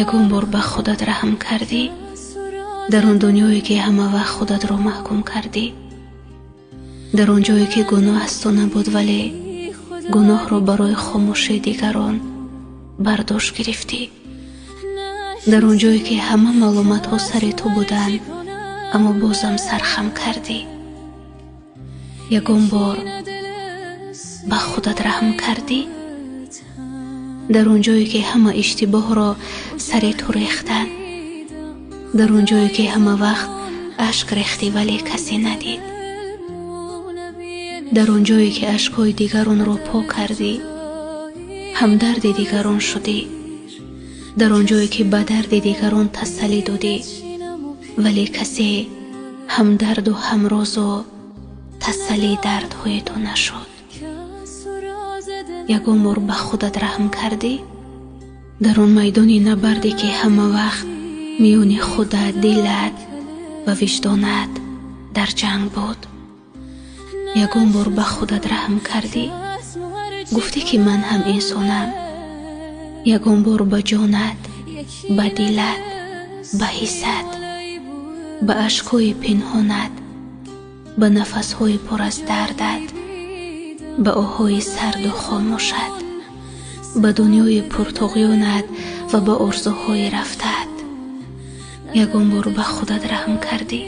Ягон бор ба худат раҳм кардӣ? Дар он дунёе ки ҳама вақт худатро маҳкум кардӣ, дар он ҷое ки гуноҳ аз ту набуд, вале гуноҳро барои хомӯшии дигарон бар дӯш гирифтӣ, дар он ҷое ки ҳама маълумотҳо сари ту буданд, аммо бозам сархам кардӣ. Ягон бор ба худат раҳм кардӣ? Дар он ҷое ки ҳама иштибоҳро сари ту рехтанд, дар он ҷое ки ҳама вақт ашк рехтӣ, вале касе надид, дар он ҷое ки ашкҳои дигаронро пок кардӣ, ҳамдарди дигарон шудӣ, дар он ҷое ки ба дарди дигарон тасаллӣ додӣ, вале касе ҳамдарду ҳамрозу тасаллии дардҳои ту нашуд. Ягон бор ба худат раҳм кардӣ? Дар он майдони набарде ки ҳама вақт миёни худат, дилат ва виҷдонат дар ҷанг буд, ягон бор ба худат раҳм кардӣ? Гуфтӣ ки ман ҳам инсонам. Ягон бор ба ҷонат, ба дилат, ба ҳиссат, ба ашкҳои пинҳонат, ба нафасҳои пур аз дардат, ба оҳҳои сарду хомӯшат, ба дунёи пуртуғёнат ва ба орзуҳои рафтаат, ягон бор ба худат раҳм кардӣ?